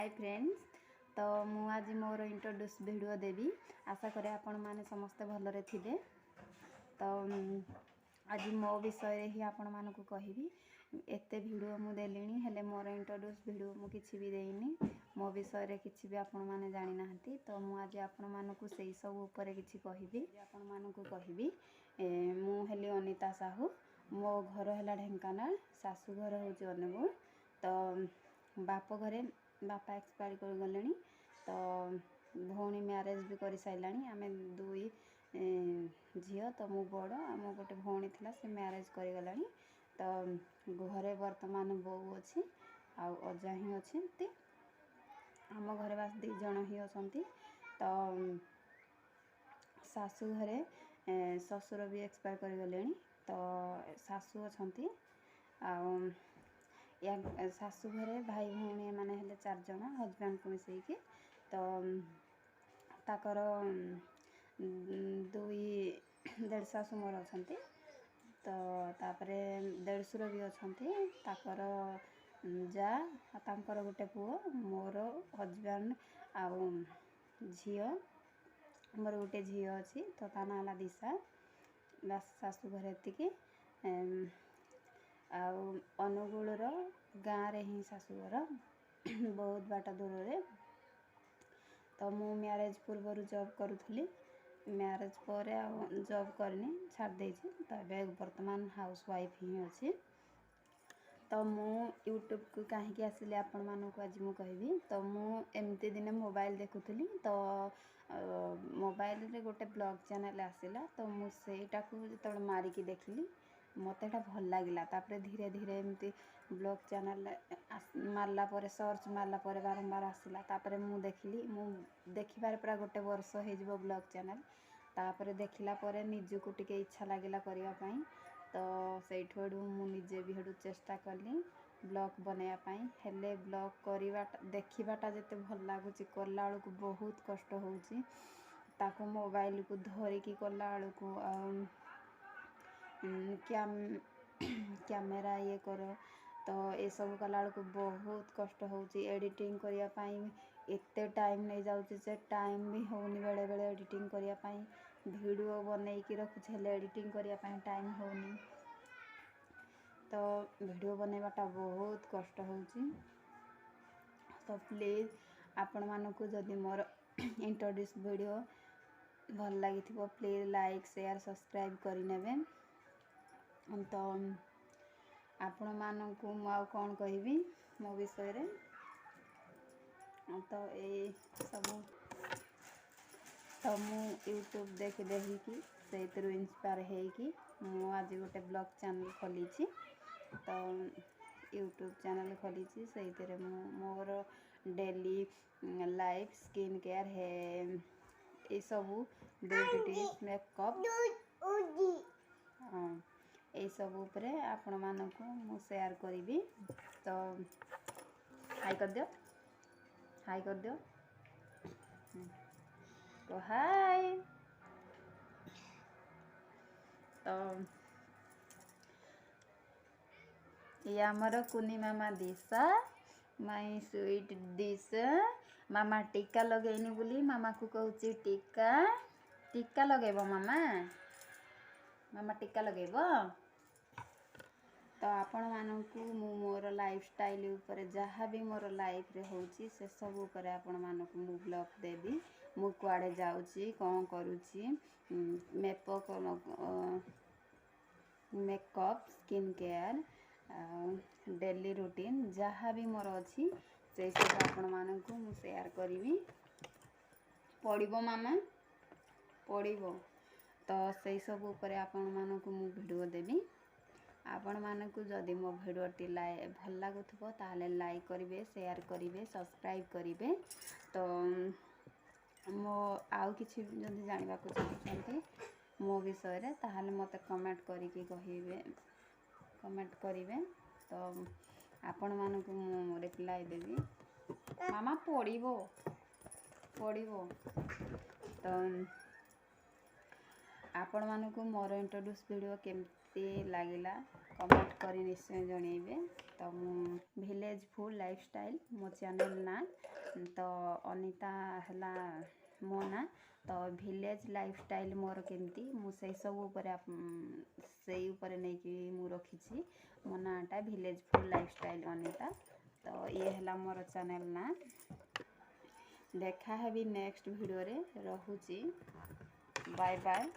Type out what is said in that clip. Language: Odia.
ହାଇ ଫ୍ରେଣ୍ଡସ୍, ତ ମୁଁ ଆଜି ମୋର ଇଣ୍ଟ୍ରୋଡ୍ୟୁସ୍ ଭିଡ଼ିଓ ଦେବି। ଆଶା କରେ ଆପଣମାନେ ସମସ୍ତେ ଭଲରେ ଥିବେ। ତ ଆଜି ମୋ ବିଷୟରେ ହିଁ ଆପଣମାନଙ୍କୁ କହିବି। ଏତେ ଭିଡ଼ିଓ ମୁଁ ଦେଲିଣି, ହେଲେ ମୋର ଇଣ୍ଟ୍ରୋଡ୍ୟୁସ୍ ଭିଡ଼ିଓ ମୁଁ କିଛି ବି ଦେଇନି। ମୋ ବିଷୟରେ କିଛି ବି ଆପଣମାନେ ଜାଣିନାହାନ୍ତି। ତ ମୁଁ ଆଜି ଆପଣମାନଙ୍କୁ ସେଇ ସବୁ ଉପରେ କିଛି କହିବି। ଆପଣମାନଙ୍କୁ କହିବି, ମୁଁ ହେଲି ଅନିତା ସାହୁ। ମୋ ଘର ହେଲା ଢେଙ୍କାନାଳ, ଶାଶୁଘର ହେଉଛି ଅନୁଗୁଳ। ତ ବାପ ଘରେ ବାପା ଏକ୍ସପାୟାର କରିଗଲେଣି। ତ ଭଉଣୀ ମ୍ୟାରେଜ୍ ବି କରିସାରିଲାଣି। ଆମେ ଦୁଇ ଝିଅ, ତ ମୁଁ ବଡ଼। ଆମ ଗୋଟେ ଭଉଣୀ ଥିଲା, ସେ ମ୍ୟାରେଜ୍ କରିଗଲାଣି। ତ ଘରେ ବର୍ତ୍ତମାନ ବୋଉ ଅଛି ଆଉ ଅଜା ହିଁ ଅଛନ୍ତି। ଆମ ଘରେ ବାସ୍ ଦୁଇ ଜଣ ହିଁ ଅଛନ୍ତି। ତ ଶାଶୁ ଘରେ ଶ୍ୱଶୁର ବି ଏକ୍ସପାୟାର କରିଗଲେଣି, ତ ଶାଶୁ ଅଛନ୍ତି। ଆଉ ଶାଶୁ ଘରେ ଭାଇ ଭଉଣୀ ଏମାନେ ହେଲେ ଚାରିଜଣ, ହଜବ୍ୟାଣ୍ଡକୁ ମିଶେଇକି। ତ ତାଙ୍କର ଦୁଇ ଦେଢ଼ ଶାଶୁ ମୋର ଅଛନ୍ତି। ତ ତାପରେ ଦେଢ଼ଶୁର ବି ଅଛନ୍ତି। ତାଙ୍କର ଯା, ତାଙ୍କର ଗୋଟେ ପୁଅ, ମୋର ହଜବ୍ୟାଣ୍ଡ ଆଉ ଝିଅ। ମୋର ଗୋଟେ ଝିଅ ଅଛି, ତ ତା ନାଁ ହେଲା ଦିଶା। ବାସ୍, ଶାଶୁ ଘରେ ଏତିକି। ଆଉ ଅନୁଗୁଳର ଗାଁରେ ହିଁ ଶାଶୁଘର, ବହୁତ ବାଟ ଦୂରରେ। ତ ମୁଁ ମ୍ୟାରେଜ୍ ପୂର୍ବରୁ ଜବ୍ କରୁଥିଲି। ମ୍ୟାରେଜ୍ ପରେ ଆଉ ଜବ୍ କରିନି, ଛାଡ଼ି ଦେଇଛି। ତ ଏବେ ବର୍ତ୍ତମାନ ହାଉସ୍ ୱାଇଫ୍ ହିଁ ଅଛି। ତ ମୁଁ ୟୁଟ୍ୟୁବକୁ କାହିଁକି ଆସିଲି, ଆପଣମାନଙ୍କୁ ଆଜି ମୁଁ କହିବି। ତ ମୁଁ ଏମିତି ଦିନେ ମୋବାଇଲ୍ ଦେଖୁଥିଲି, ତ ମୋବାଇଲରେ ଗୋଟେ ବ୍ଲଗ୍ ଚ୍ୟାନେଲ୍ ଆସିଲା। ତ ମୁଁ ସେଇଟାକୁ ଯେତେବେଳେ ମାରିକି ଦେଖିଲି, ମୋତେ ଏଇଟା ଭଲ ଲାଗିଲା। ତାପରେ ଧୀରେ ଧୀରେ ଏମିତି ବ୍ଲଗ୍ ଚ୍ୟାନେଲ୍ ମାରିଲା ପରେ, ସର୍ଚ୍ଚ ମାରିଲା ପରେ ବାରମ୍ବାର ଆସିଲା। ତାପରେ ମୁଁ ଦେଖିଲି। ମୁଁ ଦେଖିବାରେ ପୁରା ଗୋଟେ ବର୍ଷ ହେଇଯିବ ବ୍ଲଗ୍ ଚ୍ୟାନେଲ୍। ତାପରେ ଦେଖିଲା ପରେ ନିଜକୁ ଟିକେ ଇଚ୍ଛା ଲାଗିଲା କରିବା ପାଇଁ। ତ ସେଇଠୁ ହେଠୁ ମୁଁ ନିଜେ ବି ହେଠୁ ଚେଷ୍ଟା କଲି ବ୍ଲଗ୍ ବନେଇବା ପାଇଁ। ହେଲେ ବ୍ଲଗ୍ କରିବାଟା, ଦେଖିବାଟା ଯେତେ ଭଲ ଲାଗୁଛି, କଲା ବେଳକୁ ବହୁତ କଷ୍ଟ ହେଉଛି। ତାକୁ ମୋବାଇଲକୁ ଧରିକି କଲା ବେଳକୁ ଆଉ କ୍ୟାମେରା ଇଏ କର, ତ ଏସବୁ କଲାବେଳକୁ ବହୁତ କଷ୍ଟ ହେଉଛି। ଏଡ଼ିଟିଂ କରିବା ପାଇଁ ଏତେ ଟାଇମ୍ ନେଇଯାଉଛି ଯେ ଟାଇମ୍ ବି ହେଉନି ବେଳେବେଳେ ଏଡ଼ିଟିଂ କରିବା ପାଇଁ। ଭିଡ଼ିଓ ବନେଇକି ରଖୁଛି, ହେଲେ ଏଡ଼ିଟିଂ କରିବା ପାଇଁ ଟାଇମ୍ ହେଉନି। ତ ଭିଡ଼ିଓ ବନେଇବାଟା ବହୁତ କଷ୍ଟ ହେଉଛି। ତ ପ୍ଲିଜ୍, ଆପଣମାନଙ୍କୁ ଯଦି ମୋର ଇଣ୍ଟ୍ରୋଡ୍ୟୁସ୍ ଭିଡ଼ିଓ ଭଲ ଲାଗିଥିବ, ପ୍ଲିଜ୍ ଲାଇକ୍, ସେୟାର, ସବସ୍କ୍ରାଇବ୍ କରିନେବେ। ତ ଆପଣମାନଙ୍କୁ ମୁଁ ଆଉ କ'ଣ କହିବି ମୋ ବିଷୟରେ? ତ ଏଇ ସବୁ। ତ ମୁଁ ୟୁଟ୍ୟୁବ୍ ଦେଖି ଦେଖିକି, ସେଇଥିରୁ ଇନ୍ସପାୟାର ହେଇକି ମୁଁ ଆଜି ଗୋଟେ ବ୍ଲଗ୍ ଚ୍ୟାନେଲ୍ ଖୋଲିଛି। ତ ୟୁଟ୍ୟୁବ୍ ଚ୍ୟାନେଲ୍ ଖୋଲିଛି, ସେଇଥିରେ ମୁଁ ମୋର ଡେଲି ଲାଇଫ୍, ସ୍କିନ୍ କେୟାର, ହେ ଏସବୁ ବିୟୁଟି ଟିପ୍ସ, ମେକଅପ୍, ହଁ, ଏଇସବୁ ଉପରେ ଆପଣମାନଙ୍କୁ ମୁଁ ସେୟାର କରିବି। ତ ହାଇ କରିଦିଅ, ହାଇ କରିଦିଅ, ହାଇ। ତ ଇଏ ଆମର କୁନି ମାମା ଦିଶା, ମାଇ ସୁଇଟ୍ ଦିଶା। ମାମା ଟୀକା ଲଗେଇନି ବୋଲି ମାମାକୁ କହୁଛି ଟୀକା, ଟୀକା ଲଗେଇବ ମାମା, ମାମା ଟୀକା ଲଗେଇବ। ତ ଆପଣମାନଙ୍କୁ ମୁଁ ମୋର ଲାଇଫଷ୍ଟାଇଲ୍ ଉପରେ, ଯାହା ବି ମୋର ଲାଇଫ୍ରେ ହେଉଛି, ସେସବୁ ଉପରେ ଆପଣମାନଙ୍କୁ ମୁଁ ବ୍ଲଗ୍ ଦେବି। ମୁଁ କୁଆଡ଼େ ଯାଉଛି, କ'ଣ କରୁଛି, ମେକଅପ୍, ସ୍କିନ୍ କେୟାର ଆଉ ଡେଲି ରୁଟିନ୍ ଯାହା ବି ମୋର ଅଛି, ସେସବୁ ଆପଣମାନଙ୍କୁ ମୁଁ ସେୟାର କରିବି। ପଡ଼ିବ ମାମା, ପଡ଼ିବ। ତ ସେଇ ସବୁ ଉପରେ ଆପଣମାନଙ୍କୁ ମୁଁ ଭିଡ଼ିଓ ଦେବି। ଆପଣମାନଙ୍କୁ ଯଦି ମୋ ଭିଡ଼ିଓଟି ଭଲ ଲାଗୁଥିବ, ତାହେଲେ ଲାଇକ୍ କରିବେ, ସେୟାର କରିବେ, ସବସ୍କ୍ରାଇବ୍ କରିବେ। ତ ମୋ ଆଉ କିଛି ଯଦି ଜାଣିବାକୁ ଚାହୁଁଛନ୍ତି ମୋ ବିଷୟରେ, ତାହେଲେ ମୋତେ କମେଣ୍ଟ କରିକି କହିବେ, କମେଣ୍ଟ କରିବେ। ତ ଆପଣମାନଙ୍କୁ ମୁଁ ରିପ୍ଲାଏ ଦେବି। ମାମା ପଡ଼ିବ, ପଡ଼ିବ। ତ ଆପଣମାନଙ୍କୁ ମୋର ଇଣ୍ଟ୍ରୋଡ୍ୟୁସ୍ ଭିଡ଼ିଓ କେମିତି ଲାଗିଲା, କମେଣ୍ଟ କରି ନିଶ୍ଚୟ ଜଣେଇବେ। ତ ମୁଁ ଭିଲେଜ୍ ଫୁଡ଼୍ ଲାଇଫଷ୍ଟାଇଲ୍ ମୋ ଚ୍ୟାନେଲ୍ ନାଁ। ତ ଅନିତା ହେଲା ମୋ ନାଁ। ତ ଭିଲେଜ୍ ଲାଇଫଷ୍ଟାଇଲ୍ ମୋର କେମିତି, ମୁଁ ସେଇ ସବୁ ଉପରେ, ସେଇ ଉପରେ ନେଇକି ମୁଁ ରଖିଛି ମୋ ନାଁଟା ଭିଲେଜ୍ ଫୁଡ଼୍ ଲାଇଫଷ୍ଟାଇଲ୍ ଅନିତା। ତ ଇଏ ହେଲା ମୋର ଚ୍ୟାନେଲ୍ ନାଁ। ଦେଖା ହେବି ନେକ୍ସଟ ଭିଡ଼ିଓରେ, ରହୁଛି, ବାଏ ବାଏ।